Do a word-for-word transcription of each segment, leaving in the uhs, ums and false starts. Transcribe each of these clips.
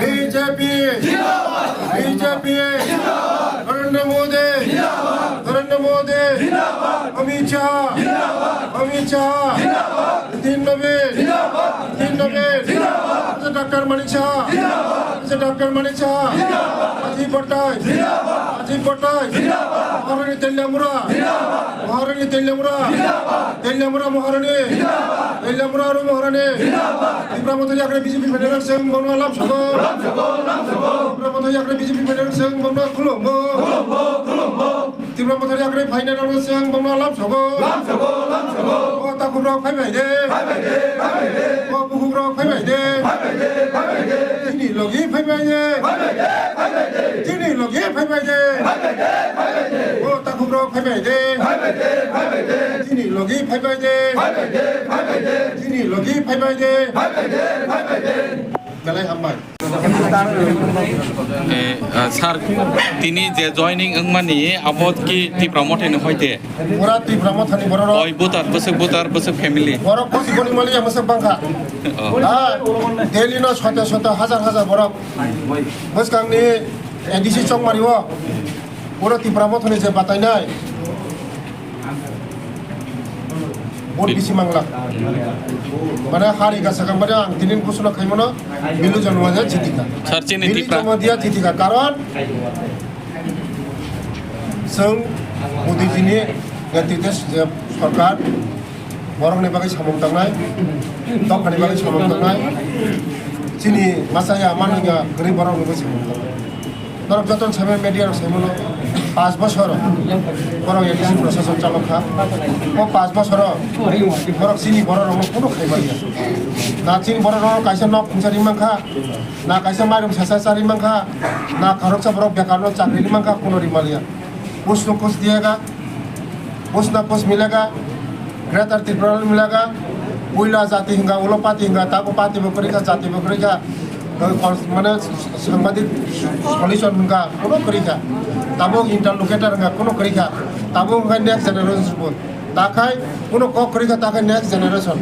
BJP, BJP, Narendra মোদী, নরেন্দ্র মোদী, অমিত শাহ, অমিত শাহ, তিন নবীন, তিন নবীন, ডক্টর মানিক শাহ, ডক্টর মানিক শাহ, রাজীব ভট্টাই, রাজীব ভট্টাই, মহারানী তেলিয়ামুড়া, মহারানী তেলিয়ামুড়া, তেলিয়ামুড়া মহারানী, তেলিয়ামুড়া আরো মহারানী, ত্রিপুরা মতো জাগরে বিজেপি ফেডারেল সেং বনো আলাপ সব, ত্রিপুরা মতো জাগরে বিজেপি ফেডারেল সেং বনো খুলুম, ত্রিপুরা মতো জাগরে ফাইনাল সেং বনো আলাপ সব, ও তাকুরো ফাইবাই দে, ও বুকুরো ফাইবাই দে, চিনি লগি ফাইবাই দে, চিনি লগি ফাইবাই দে, ও তাকুরো ফাইবাই দে, Phaibai de, phaibai de. Chini logi phaibai de. Phaibai de, phaibai de. Chini logi phaibai de. Phaibai de, phaibai de. Belai hambai. Eh, ah, sir, tini je joining wngmani abo ki Tipra Motha ni hoite? Pura Tipra Motha ni borok. Oi, voter, bwswk voter, bwswk family. Borok kuchi boni mali ya bwswk bangkha. Oh. Ah, daily no sota sota, hajar hajar borok. Bwskang ni A D C Chongmari o. Pura Tipra Motha ni je batainai. Vote bisi mangla. Mane hari ka sakang mane ang tinin kusuna khaimano Bilu Jamatia jitika. Sir, chini Bilu Tipra. Jamatia jitika. Karon chwng Modi jini netrite je sorkar borokni bagwi samung tangnai, dophani bagwi samung tangnai, chini masa ya mano ya kwrwi borokni bagwi samung tangnai. Norok joto saimano media rok saimano, panch bosor borok A D C prosason chalok kha. O panch bosoro borok chini borok rokno kuno khaibalia. Na chini borok rok kaisa nok khungsa ri mankha, na kaisa mairum sasa chari mankha, na khoroksa borok bekarno chakri ri mankha, kuno ri malia. Kuch to kuch diyega, kuch na kuch milega, Greater Tripura milega, puila jati hinga, ulo party hinga, tabo party bo kwrwi kha, jati bo kwrwi kha, mane sangbadik solution hinga, kuno kwrwi kha, tabo interlocutor hinga, kuno kwrwi kha, tabo hinga next generation bo, takhai kuno kok kwrwi kha, takhai next generation,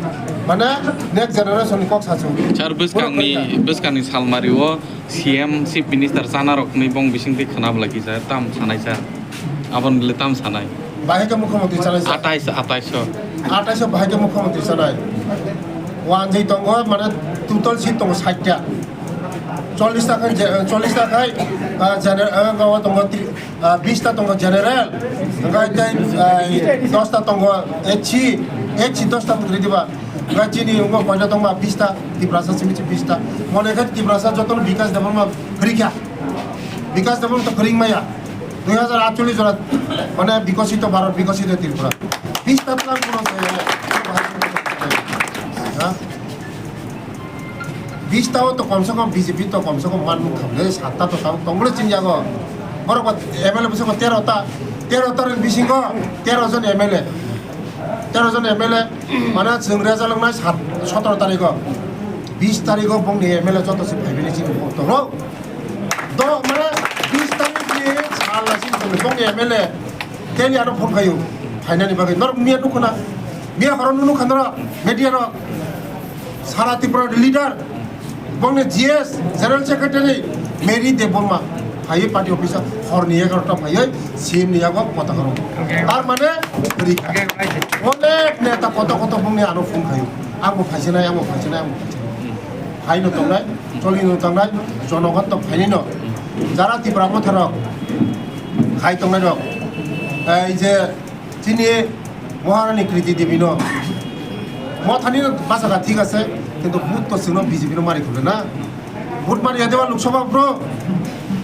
mane next generation ni kok sasu. Sir, bwskangni, bwskangni salmari o C M, Chief Minister chana rok hinwi bong bisingtwi khwna bwlai kisa tam sanai sir. Aboni bwlai tam sanai. Bahai khe mukhyamantri chanai sir. Atais, atais o. Atais o bahai khe mukhyamantri chanai. Wanjwi tongo, mane total seat tongo sait ta. Chollish ta khai je, chollish ta khai, ah, gener-, ah, tongo tri-, ah, bish ta tongo general. Hwnkhe tei, ah, dos ta tongo H C, H C dos ta bwtwrwi diba. Ga chini ungo koina tongma bish ta, Tiprasa simi bish ta. Mone khe Tiprasa jotono Bikas Debbarma kwrwi kha. Bikas Debbarma to kwrwi maya. Dui hajar atchollish jora, mane bikosito Bharat, bikosito Tripura. Bish ta plan kuno se, ha? Bish ta o to komse kom B J P to komse kom man mukha le, sat ta to tong, tong le chini yago. Borok ba M L A bwswk tero ta, tero ta ni bisingo tero jon M L A. Tero jon M L A, mane chwng reza langnai sat, sotoro tarikh o, bish tarikh o bongni M L A joto se phaibini chini bo tongo. Do, mane bish tarikh ni sal na chini bongni M L A teli ano phone khayo, phainani bagwi. Norok miya nukho na, miya horo nukha norok, media rok, sara Tripura ni leader, bongni G S, General Secretary, Mary Debbarma, phaiwi party office o horni egarota phaiwi C M ni yago kota khoro. Tar mane rikha. Onek neta koto koto bongni ano phone khayo. Ang bo phaisinai, ang bo phaisinai, ang bo phaisinai. Phaino tongnai, cholino tongnai, jonogon to phainino. Jara Tipra Motha rok khai tongnai rok. Ei je Chini Maharani Kriti Devi no Mothani no bachakha thik ase, kintu vote to chwngno B J P no mari khulna na. Vote mari yadeba Lok Sabha bro.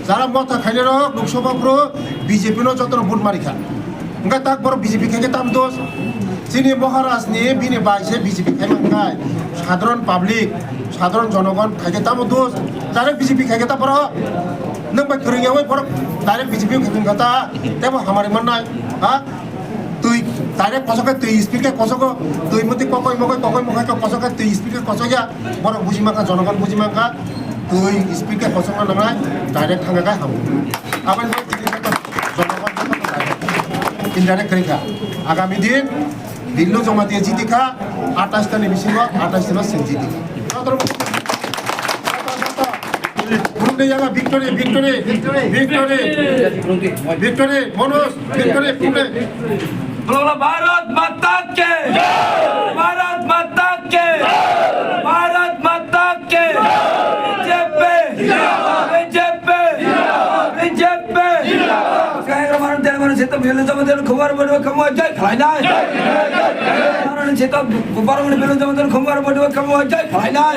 Jara Motha khainai rok Lok Sabha bro B J P no jotono vote mari kha. Hwnkhe tak borok B J P khaikhe tam dos. Chini Maharaj ni bini bai se B J P khaima hwnkhe sadharon public, sadharon jonogon khaikhe tamo dos. Direct B J P khaikhe ta borok. Nwng bai kwrwng yawi borok direct B J P khaikhe ta. Tebo hamari mannai. Ha? Twi direct kosok khe twi speed khe kosok o, twi muti kokoi mokoi kokoi mokoi khe kosok khe twi speed khe kosok ya, borok buji mankha, jonogon buji mankha, Twi speaker kosongno nangnai, direct thangkha khe hamo. Aboni bagwi tini jotono jotono direct, indirect kwrwi kha. Agami din Billu Jamatia jiti kha, atais ta ni bisingo atais ta no chwng jiti kha. Jotono phunukdi yama victory, victory, victory, victory, Manoj, victory, victory. Bolo, bolo, Bharat Mata ke! Bharat Mata ke! Bharat Mata ke! B J P! B J P! B J P! Kaya Maran Tel Maran Sita Billu Jamatia Khumbar Bodu Khumbar Jai Khalai Jai! Maran Sita Baramani Billu Jamatia Khumbar Bodu Khumbar Jai Khalai Jai!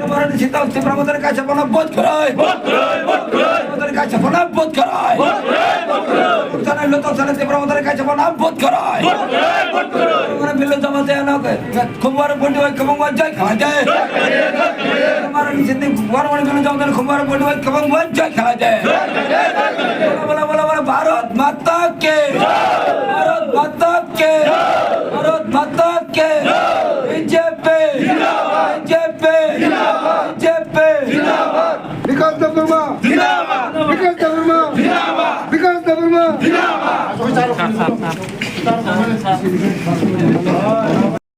Maran Sita Tipra Motha Kaisa Pana Bot Kharai! Bot Kharai! Bot Kharai! Motha Kaisa Pana Bot Kharai! Bot Kharai! Bot Kharai! Sana Lotok Sana Tipra Motha Kaisa Pana Bot Kharai! Bot Kharai! Bot Kharai! Maran Billu Jamatia Khumbar Bodu Khumbar Jai Khalai Jai! Maran Sita Baramani Billu Jamatia Khumbar Bodu Khumbar Jai Khalai Jai! Bala, bala, bala, bala, Bharat Mata ke! Bharat Mata ke! Bharat Mata ke! B J P! B J P! B J P! Bikash Debbarma! Bikash Debbarma! Bikash Debbarma!